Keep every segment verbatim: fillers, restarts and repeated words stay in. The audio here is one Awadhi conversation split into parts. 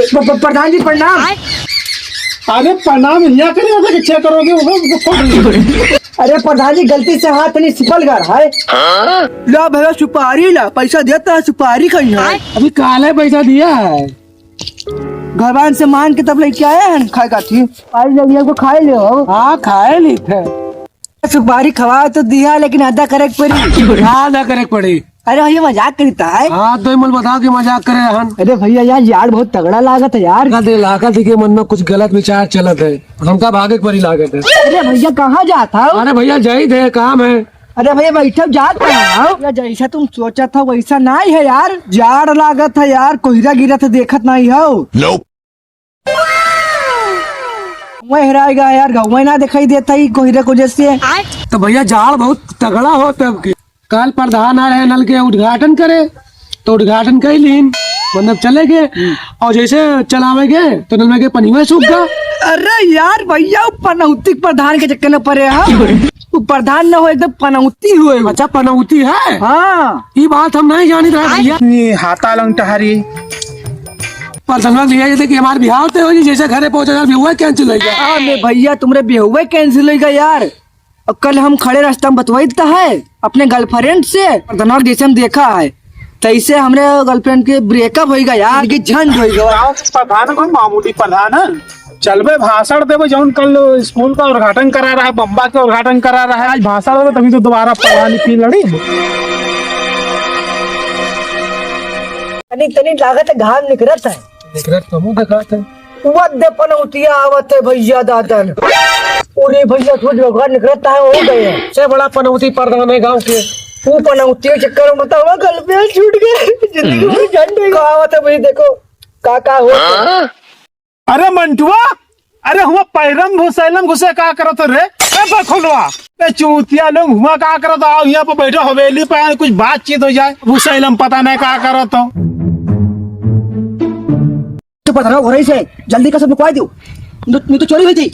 प-, प-, प्रधान जी, प्रणाम। अरे, प्रणाम यहाँ करे, अबे क्या करोगे? वो, वो फोड़ रही है। अरे, प्रधान जी, गलती से हाथ नहीं सिपल गया है। ला भैया, सुपारी ला, पैसा देता है, सुपारी खाई है। अभी काले पैसा दिया है। घरवान से मांग के तब लेके आए हैं, खाए का थी। आज लगिया को खाए ले हो। हाँ, खाए ली थे। सुपारी खवा तो दिया, लेकिन अदा करे के पड़ी। का अदा करे के पड़ी? अरे भैया, मजाक करता है। हाँ, तो ही मल बताओ कि मजाक करे हन। अरे भैया यार, जाड़ बहुत तगड़ा लागत है यार। का दे लागत है कि मन में कुछ गलत विचार चलत है, हमका भागे के पड़ी लागत है। अरे भैया, कहाँ जात हो? अरे भैया, जाई थे, काम है। अरे भैया, बैठो, जात कहाँ हो? या जैसा तुम सोचत हो वैसा नहीं है यार, जाड़ लागत है यार, कोहरा गिरत है, देखत नहीं हो। Nope। वह हेराएगा यार, गाँव में ना दिखाई देता ही कोहरे को जैसे। तो भैया, जाड़ बहुत तगड़ा होता है अबकी। कल प्रधान आ रहे नल के उद्घाटन करे, तो उद्घाटन कर लीन, मतलब चले गए। और जैसे चलावे गए तो नल में के पनिया सूख गया। अरे यार भैया, वो पनौती प्रधान के चक्कर में पड़े हैं। वो प्रधान न हो, एकदम पनौती हुए। अच्छा, पनौती है? हाँ। ये बात हम नहीं जानी रहा भैया। ये हाथा लंग टहरी। पर समझ लिया जैसे कि हमारे बिहाव ते हो जी, जैसे घरे पहुंचा जाए, बिहुआ cancel हो गया। हाँ, मैं भैया, तुम्हारे बिहुआ cancel हो गया यार। और कल हम खड़े रास्ता में बतवाई त है अपने girlfriend से, और धनवा जैसे हम देखा है, तैसे हमरे girlfriend के breakup होइगा यार, कि झंड होइगा। गाँव के प्रधान कोई मामूली प्रधान है? चलबे भाषण देबे, जौन कल स्कूल का उद्घाटन करा रहा है, बम्बा के उद्घाटन करा रहा है, आज भाषण देबे, तभी तो दोबारा प्रधानी की लड़ी। तनी, तनी लागत है घाम निकरत है। निकरत तो मुंह दिखात है। वो दे पनौतिया आवत है भैया दादन। अरे भैया, तू जो घर निकरत है, हो गए। से बड़ा पनौती प्रधान है गाँव के। वो पनौती के चक्कर में बताओ, गल पे छूट गए। जिंदगी में झंड का आवत है भाई, देखो, का का हो। अरे मंटुआ, अरे हुआ पैरम भूसैलम घुसे का करत हो रे? ए बखोलवा, ए चूतिया लोग हुआ का करत हो? आओ यहाँ पे बैठो हवेली पे, कुछ बातचीत हो जाए। भूसैलम पता नहीं का करत हो। तो पता ना हो रही से, जल्दी का सब लुकवा दियो। नहीं तो चोरी हुई थी।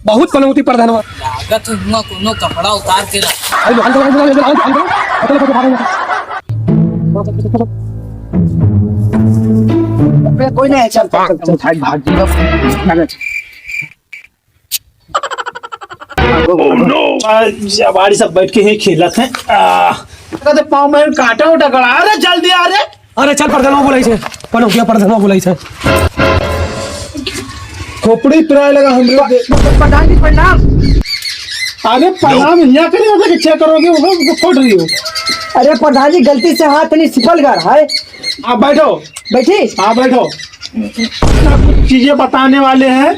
बहुत पनौती प्रधानवा। लागत हुआ कोनो कपड़ा उतार के रख। कोई नहीं है, चल, चल, चल, चल, भाग, भाग, भाग। आ, जवारी सब बैठ के ही खेलत हैं। आ, कहते पाँव में कांटा उटा गड़ा। अरे, जल्दी आ रे। अरे, चल, प्रधानवा बुलाई से। पनौतिया प्रधानवा बुलाई से। खोपड़ी पिराए लगा हमरे दे-, प्रधान जी, प्रणाम। अरे, प्रणाम, यहाँ करे, मतलब, क्या करोगे? वो, वो फोड़ रही हो। अरे, प्रधान जी, गलती से हाथ नहीं सिपल गया है। आप बैठो। बैठी? हाँ, बैठो। कुछ चीजें बताने वाले हैं,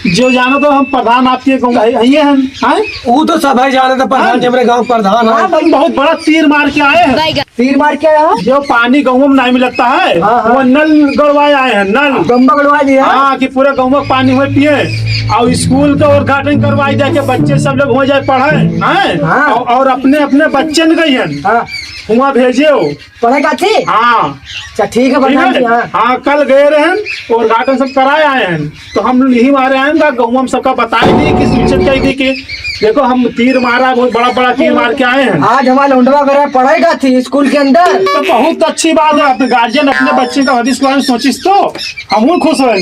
जो जानो तो हम प्रधान आपके गाँव के हैं, हैं? वो तो सब है, जाने तो प्रधान हाँ। जी, हमारे गाँव प्रधान है। हाँ, भाई, बहुत बड़ा तीर मार के आए हैं। तीर मार के आया हो? जो पानी गाँव में नहीं मिलता है, हाँ, हाँ। वो नल गड़वाए आए हैं, नल। बम्बा गड़वा लिया? हाँ, कि पूरे गाँव में पानी हुए पिए। और स्कूल का उद्घाटन करवाई जाके बच्चे सब लोग हो जाए पढ़े, हैं? हाँ। और, और अपने, अपने बच्चे न गई हैं। हाँ। हुआ भेजे हो। पढ़े का थी? हाँ। अच्छा, ठीक है, ठीक प्रधान जी, है? हाँ। हाँ, कल गए रहन, उद्घाटन सब कराए आए हैं, तो हम यही मारे आए हैं, गाँव में सबका बताए दी कि सूचित कर दी कि देखो, हम तीर मारा, बहुत बड़ा बड़ा तीर मार के आए हैं। आज हमारा लौंडवा करे पढ़े का थी स्कूल के अंदर। तो बहुत अच्छी बात है, अपने गार्जियन अपने बच्चे का भविष्य के बारे में सोचिस तो हम खुश हैं।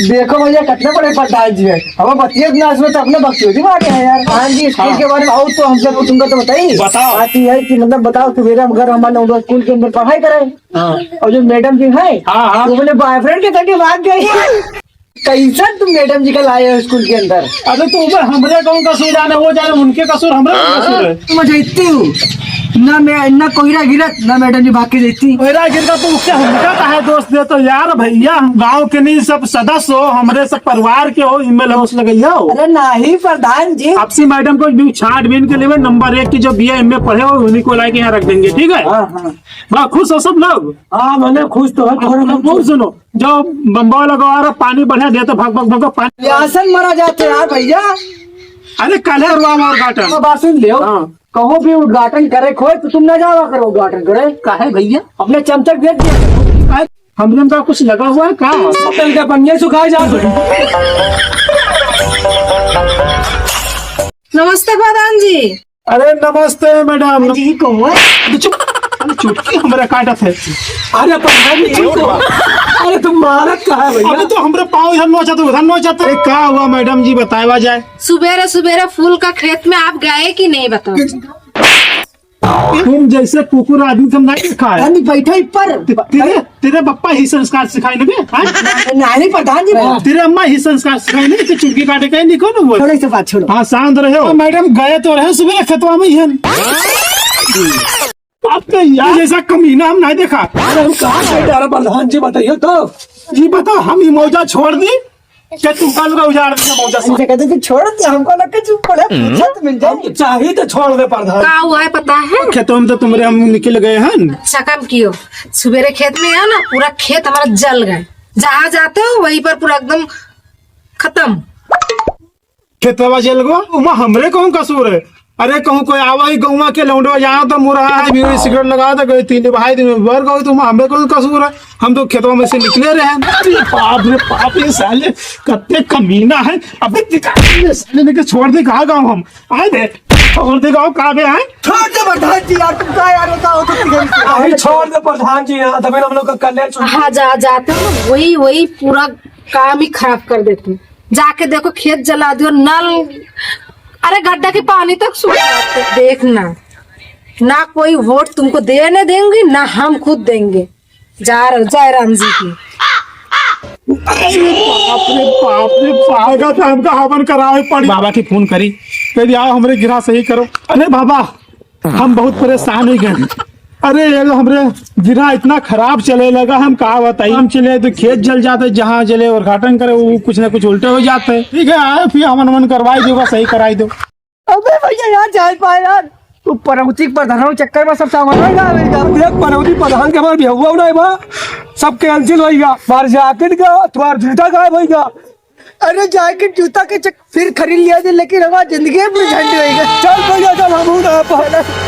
देखो भैया, कितने बड़े प्रधान जी हैं, हम बतियत ना इसमें तो अपने बकचोदी मारे हैं यार। हाँ जी, स्कूल हाँ। के बारे में आओ तो हम सब तुमको तो बताइए। बताओ। बात ये है कि मतलब बताओ कि मेरा घर हमारा लौंडवा स्कूल के अंदर पढ़ाई करे। हाँ। और जो मैडम जी है, हाँ, हाँ। वो अपने बॉयफ्रेंड के संगे भाग गई। कैसन तुम मैडम जी का लाए हो स्कूल के अंदर? अरे तो वो हमरे कौन कसूर आने, वो जाने उनके कसूर, हमरे कौन कसूर है? मैं देखती हूँ ना, मैं ना कोहरा गिरत ना मैडम जी भाग के देखती। कोहरा गिरता तो उससे हमका काहे दोष दे? तो यार भैया, हम गाँव के नहीं, सब सदस्य हो, हमरे सब परिवार के हो, इनमें लौस लगइया हो। अरे नहीं प्रधान जी। आपसी मैडम को भी छाटबीन के लिए नंबर एक की जो बी ए एम ए पढ़े हो, उन्हीं को लाके यहाँ रख देंगे, ठीक है? हाँ, हाँ। बा, खुश हो सब लोग? हाँ, मैंने खुश तो है, थोड़ा अब बहुत। सुनो, जो बम्बा लगा रहा, पानी बढ़िया देता, भग, भग, भग, भग, पानी। ये आसन मरा जाते यार भैया। अरे, कल है रुआ उद्घाटन। अब बात सुन लियो। हाँ। कहो भी उद्घाटन करे खोए तो तुम ना जावा करो उद्घाटन करे। काहे भैया? अपने चमचक भेज दिया। अरे, हमने का कुछ लगा हुआ है का? पतल के पन्ने सुखाए जा। नमस्ते प्रधान जी। अरे नमस्ते मैडम। जी, कहो। अरे चुप, अरे चुटकी हमरा काटत है। अरे प्रधान जी, चुप हो। अरे तुम मारत का है भैया? अबे तो हमरे पाँव इधर नोचत, उधर नोचत। अरे का हुआ मैडम जी, बतावा जाए। सुबेरे सुबेरे फूल का खेत में आप गए कि नहीं, बताओ? तुम जैसे कुकुर आदमी तुम नहीं देखा है। नहीं, बैठो ऊपर। ते-, तेरे, तेरे पप्पा ही संस्कार सिखाए ना बे, हाँ? नहीं, नहीं, प्रधान जी, हाँ। तेरे अम्मा ही संस्कार सिखाए नहीं, तो चुटकी काटे का ही नहीं कौन वो। छोड़ो इस बात, छोड़ो। हाँ, शांत रहो। हाँ, मैडम गए तो रहे सुबह खेतवा में ही हम। आपके यार जैसा कमीना हम नहीं देखा। अरे हम कहाँ से डरा प्रधान जी, बताइए तो। ये बताओ, हम ये मौजा छोड़ दी? क्या तू कल का उजाड़ दिया मौजा हम से? तो कहते थे, "छोड़ दे, हमको लग के चुप पड़े, फुर्सत मिल जाए।" हम चाही तो छोड़ दे प्रधान। का हुआ है पता है? खेतों में तो तुम्हारे हम निकल गए हैं। अच्छा काम कियो, सुबेरे खेत में गया ना, पूरा खेत हमारा जल गए। जहाँ जाते हो वहीं पर पूरा एकदम खत्म। खेतवा जल गो, उमा हमरे कौन कसूर है? अरे कहूँ कोई आवा ही गौवा के लौंडवा, यहाँ तो मुरहा है, बीड़ी सिगरेट लगा दे, गए तीन भाई दिन में बर गए, तो उमा हमरे कौन कसूर है? हम तो खेतवा में से निकले रहे हैं। अरे बाप रे बाप, ये साले कत्ते कमीना है। अबे निकाल, ये साले लेके छोड़ दे, कहाँ गाँव हम आए दे, छोड़ दे गाँव, कहाँ बे आए? छोड़ दे प्रधान जी यार, तुम क्या यार, बताओ तो। अरे छोड़ दे प्रधान जी, यहाँ तभी हम लोग का कल्याण सुन। हाँ, जा, जाते हो ना, वही, वही पूरा काम ही खराब कर देते हैं। जाके देखो, खेत जला दियो, नल, अरे गड्ढा के पानी तक सूख जाते। देखना, ना कोई वोट तुमको देने देंगे, ना हम खुद देंगे। जा रहे, जय राम जी की। अरे बाप रे बाप रे, पागल था, हमका हवन करावे पड़ी। बाबा की फोन करी, कह दिया, "आओ, हमरे गिरा सही करो।" अरे बाबा, हम बहुत परेशान हो गए। अरे, ये लो हमरे गिरा इतना खराब चले लगा, हम का बताई। हम चले तो खेत जल जाते, जहाँ चले उद्घाटन करे, वो कुछ ना कुछ उल्टे हो जाते। ठीक है, आए फिर हमन मन करवाई दो, सही कराई दो। अबे भैया, यार, जाए पाए यार। तू पनौती के प्रधान चक्कर में सब सामान हो गया, हो गया। देख, पनौती प्रधान के हमारे बेहुआ नहीं बा, सब cancel हो गया। मार जैकेट का, तुम्हारा जूता गायब हो गया। अरे, जैकेट जूता के चक-, फिर खरीद लिया दे, लेकिन हमारी जिंदगी में झंड हो गया। चल भैया, चल, हम उड़ा पहले।